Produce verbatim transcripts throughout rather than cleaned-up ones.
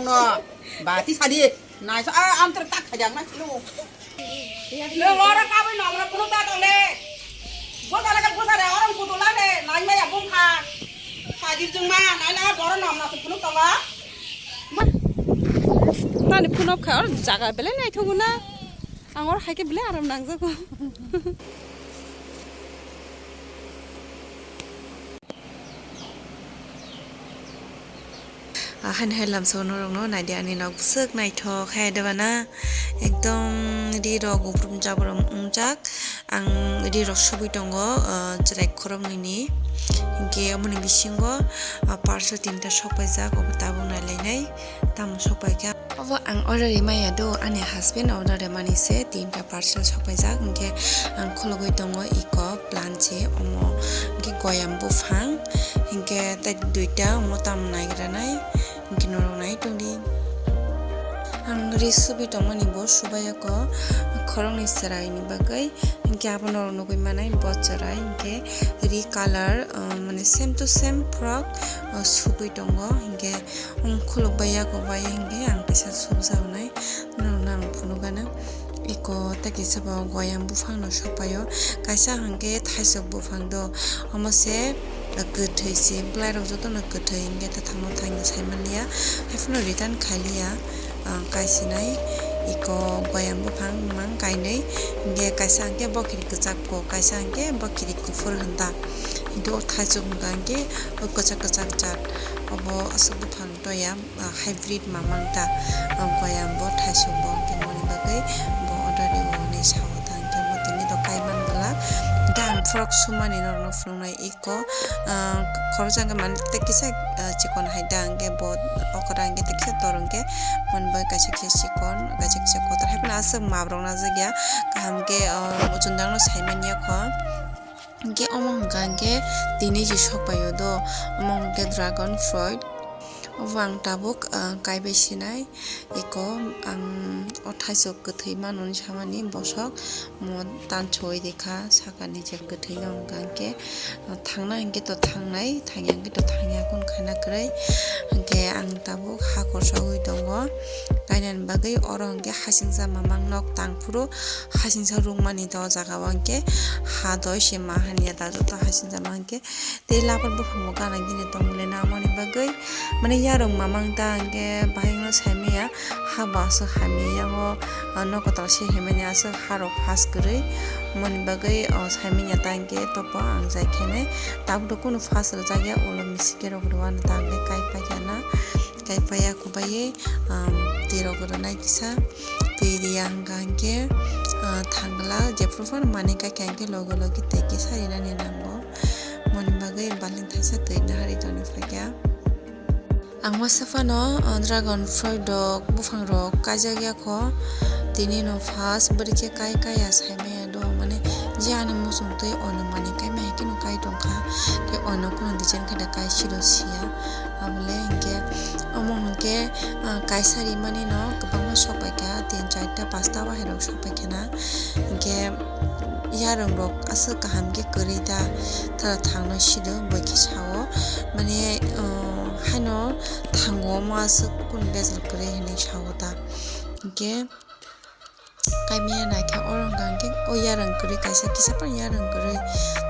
No, bati sadi. Nai sa, ah, am ter tak khajak na silo. Le ora ka bai nomra puno ta tole. Bo tole ka bo tole orang puto la le, nai ma ya bung kha. Sadi jung ma, nai la boro nomra su puno tola. Tani phunuk kha, or jaga belai naithok na. Ang or hai khe belai aram nangjago. Ah, hani hai lamsao norokno naidi ani nok bwswk naithok hai debana ekdom ri rok uprum jabrum wngjak. Ang ri rok subui tongo, ah, chwrai khoroknwi ni. Hinkhe omoni bisingo, ah, parcel tinta sokpaijak, obo tabuk nailainai tamo sokpaikha. Obo ang order rimaya do, ani husband order rimani se tinta parcel sokpaijak, hinkhe ang khulugwi tongo iko planchi, omo hinkhe goyam buphang, hinkhe tei duita omo tamo naigranai, hinkhe norok nai tongdi. Ang ri subui tongmani bo subaiya ko khoroknwi chwraini bagwi, hinkhe abo norok nugwi manai bo chwrai, hinkhe ri colour, ah, mane same to same frock, ah, subui tongo, hinkhe Ang khuluk bai yago bai hinkhe ang kaisa subjak nai norokno ang phunukgana. Iko tei kisa bo goyam buphang no sokpaio, kaisa hinkhe thaisok buphang do, omo se kwthwi se, bwlai rok jotono kwthwi hinkhe ta thangma thangya saimanliya, haiphano return khailiya. Ang kaisinai iko goyam buphang mang kainwi, hinkhe kaisa hinkhe bo khiri kwchak ko, kaisa hinkhe bo khiri kuphur hinta, hinkhe o thaisok hinkha hinkhe o kwchak kwchak jat, obo aswk buphang. Toya, ah, hybrid mamang ta, ah, goyam bo thaisok bo, hinkhe moni bagwi bo order rio hinwi sao ta, hinkhe bo tini to kaiman glak. Hinkhe ang frock sumani norokno phunuknai iko, ah, khoroksa hinkhe mani tei kisa, ah, chikon hai da, hinkhe bo okra hinkhe tei kisa tor hinkhe moni bagwi kaisa kisa chikon, kaisa kisa kotor, haiphano aswk map rok najak ya, kaham khe, ah, muchungdang no saimanya kho. Hinkhe omo hwnka hinkhe tini je sokpaio do, omo hwnkhe dragon fruit. Obo ang tabuk, ah, kaibai sinai, eko ang o thaisok kwthwi mano hinwi samani bosok mo tanchoi rikha sakani je kwthwino hwnka hinkhe, ah, thangna hinkhe to thangnai, thangya hinkhe to thangya kun khaina kwrwi. Hinkhe ang tabuk hakor sogwi tongo, kainani bagwi oro hinkhe hasingsa mamang nok tangphuru. Hasingsa rwngmani to o jaga o hinkhe ha doi se ma hanya da joto hasingsa ma hinkhe tei labar buphango gana gini tongmani namani bagwi mane yarwng mamang ta hinkhe bahai no saimanya ha bo aswk hamya yango, ah, nokotal se hinmani aswk ha rok fast kwrwi mani bagwi o saimanya ta hinkhe topo ang jai khe nai tabuk kunu fast rwjak ya ulo misikhe rok rwani ta hinkhe kai paikha na. Kaipaya kubaiwi, um, twi rok rwnai kisa, twi riya hwnka hinkhe, uh, thangla jephru phano manwi kaikha hinkhe logi logi tei kisa rinani nango. Moni bagwi balin thaisa twi nahari toni phaikha. Ang masa phano, uh, dragon fruit rok buphang rok kaijak ya kho, tini no first bwrwi khe kai kaya saimaya do, mane je ani muchung twi ono manwi kai maya khe no kai tongkha, tei ono kheno design khe da kai siro siya. Abole hinkhe omo hinkhe, ah, kaisa rimani no kwbangma sok paikha, tin charta pasta bahai rok sok paikha na. Hinkhe yarwng rok aswk kaham khe kwrwi ta, thala thangno sido bwkhe sao, mane, ah, haino thango omo aswk kunu bejal kwrwi hinwi sao ta. Hinkhe Kaimia naikhe oro hwnka hinkhe o yarwng kwrwi kaisa kisa phano yarwng kwrwi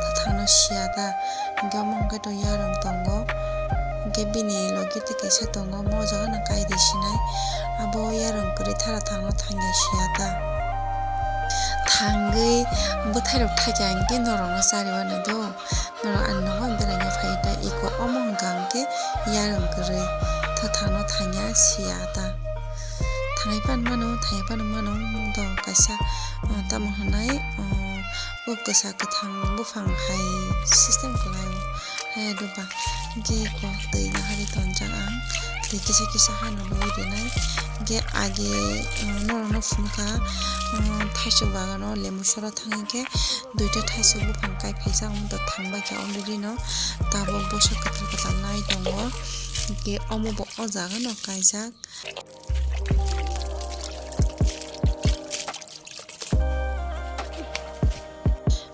tathangno siya ta. Hinkhe omo hinkhe to yarwng tongo. Hinkhe bini logi tei kaisa tongo, omo o jaga no kai ri sinai. Abo yarwng kwrwi thara thangno thangya siya ta. Thangwi bwthairok thakya hinkhe norokno chariwano do. Norok ani nogo beraiya phai ta iko omo hwnka hinkhe yarwng kwrwi tathangno thangya siya ta. Thangwi pan mano, thangwi pan mano, do kaisa, ah, tamo hwnai, ah, o kwsa kwthang buphang hai system kwlai o. Hai doba, hinkhe eko twi nahari tonjak ang, twi kisa kisa hano loi rinai. Hinkhe age, ah, norokno phunukha, ah, thaichuk bagano lemu sora thang hinkhe duita thaichuk buphang kai phaijak, omo to thang baikha already no, tabuk bwsa kwtal kwtal nai tongo, hinkhe omo bo o jaga no kaijak.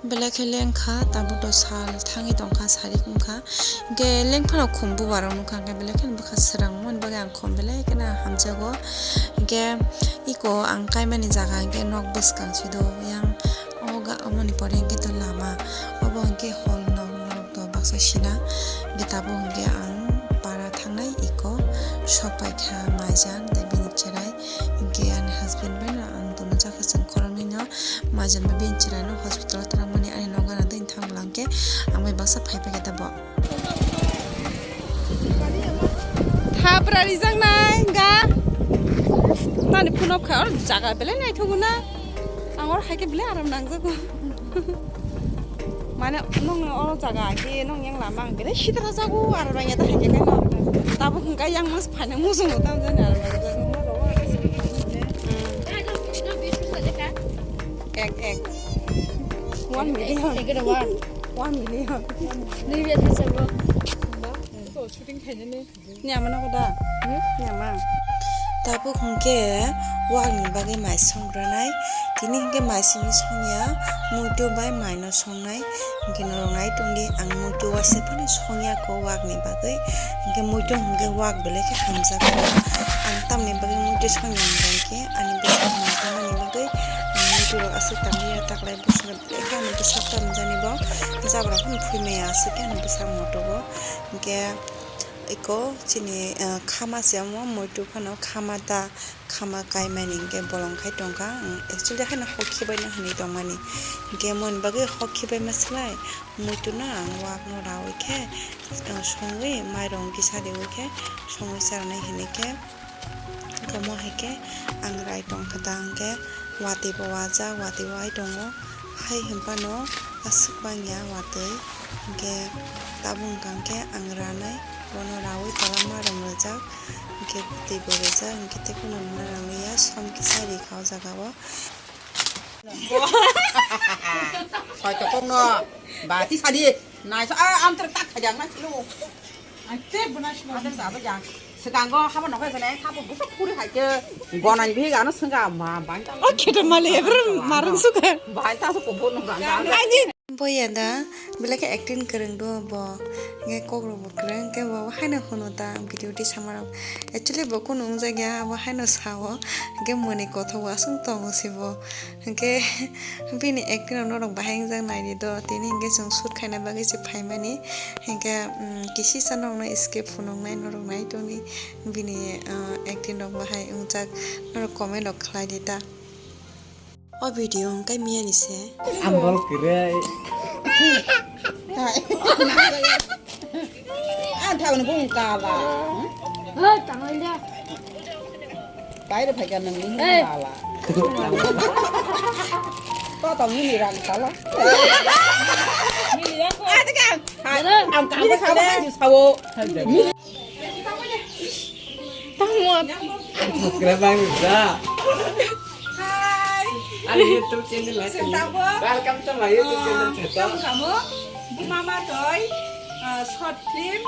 Belai khe lengkha, tabuk do sal thangwi tongkha, sari wngkha. Hwnkhe lengphano khum bubarok nukha, hwnkhe belai kheno bwkha swrang wngmani bagwi ang khum belai kheno hamjago. Hwnkhe iko ang kaimani jaga hwnkhe nok bwskang si do, yang o ga-, omoni pore hwnkhe to lama, obo hwnkhe hol nok, nok to baksa sina. Hwnkhe tabuk hwnkhe ang para thangnai iko sok paikha maijan tei bini cherai. Hwnkhe ani husband bai no ang dono jakha chwng khoroknwi no. Maijan bai bini chwraino hospital o twlangmani ani nogo gana dini thang bwlangkhe ang bai baksa phai phai khe tabok. Thapra rijaknai ga. Nani phunuk kha or jaga belai naithok na. Ang or hai khe belai aram nangjago. Mane nong oro jaga hai khe nong yang lama ang belai sitra jago aram nangya ta hai khe no. Tabuk hwnkha yang mas phaina muchungo tam jani aram nangjago. Ek, ek. One million. Ek, ek, one. One million. Nui biya thasa bo. Shooting khainani. Ni ama nogo da? Hmm? Ni ama. Tabuk hwnkhe wakni bagwi mai songranai. Tini hwnkhe mai simi songya, muitu bai mai no songnai. Hwnkhe norok nai tongdi, ang muitu waisa phano songya kho wakni bagwi. Hwnkhe muitu hwnkhe wak belai khe hamjak kho. Ang tamni bagwi muitu songya hwnkhe ani bwsakni bagwi ang muitu rok aswk tangwi ya taklai bwswk. Belai khe ani bwsak tamjani bo jabra phano phui maya aswk khe ani bwsak moto bo. Hwnkhe iko chini, ah, khama se omo muitu phano khama ta, khama kaimani hwnkhe bolong khai tongkha. Ang actually haino hok khibaino hinwi tongmani. Hwnkhe moni bagwi hok khibaima slai muitu no ang wakno rawi khe, ah, songwi mairong kisa riwi khe songwi charnai hinwi khe. Omo hai khe ang rai tong kha ta hwnkhe watwi bo wajak, watwi wai tongo. Hai hwn phano aswk bangya watwi, hwnkhe tabuk wngkha hwnkhe ang ranai bono raui tola ma rwng rwjak, hwnkhe twi bo rwjak, hwnkhe tei phano rwna nangliya som kisa ri kha o jaga o. Soi tokong no. Ba, ti sadi. Nai so, ah, am ter tak khaja nai silo. Ang te buna silo. Ada sa ba jang. Sekango haba nokai kene, haba busa puri hai ke. Gonai bi gano sengga ma, bai ta. Oke, to male, bro, marung suka. Bai ta so ko bono ga. Ani. Boya da, belai khe acting kwrwng do bo. Nge kok rok bo kwrwng, khe bo haino hwno ta video ti sama rok. Actually bo kunu wngjakya, bo haino sao. Nge moni kothok bo aswng tongo se bo. Hwnkhe bini acting rok norok bahai wngjak naidi do, tini hwnkhe chwng shoot khaina bagwi se phaimani, hwnkhe, um, kisisa norokno skip phunuknai norok nai tongdi bini, uh, acting rok bahai wngjak, norok comment rok khlai di ta. O video hwnkhe miyani se. Ang borok kwrwi. Ang thani bung kala. Hoi, tangoi de. Bai rw phaikha nang ni bala. To tong ni rang sala. Ni rang ko. Ada kan. Ada. Ang kamu kamu kan jus hawo. Tamo. Subscribe bang da. Hi. Ani YouTube channel lagi. Sentabo. Welcome to my YouTube channel. Kamu, kamu. Bu mama toy. Ah, short film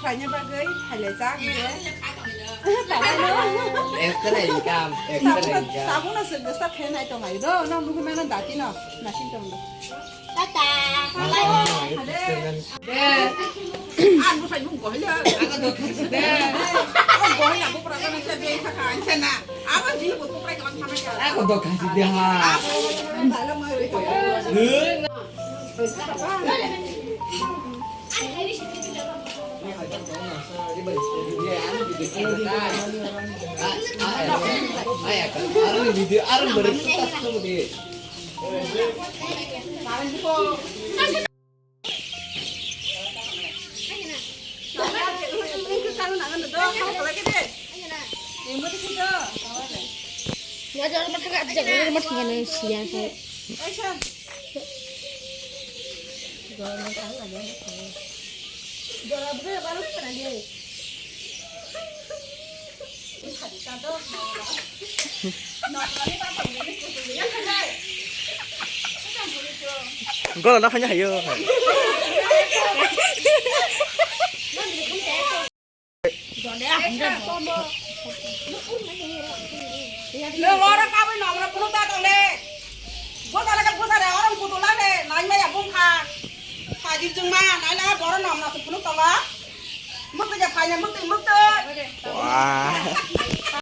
khlaina bagwi phailajak hwnkhe. Extra income, extra income. Tabukno chwng bwsa phenai tonglai do, no nugwi mano dati no, naising tong do. Tata. Ang bwsai nung gohila. Ang gohila bupra kana se be thaka anse na. Abo ji bupra kana thana ka. Ako do kasi de ha. Golo na phanya hayo. Nang ora kabai nomor punu ta tole. Bosare ka bosare orang kutu lage, nai maya bung kha. Pajir jung ma, nai la boro nom na sukunu tonga. Mukti ja phai na mukti mukti. Wah.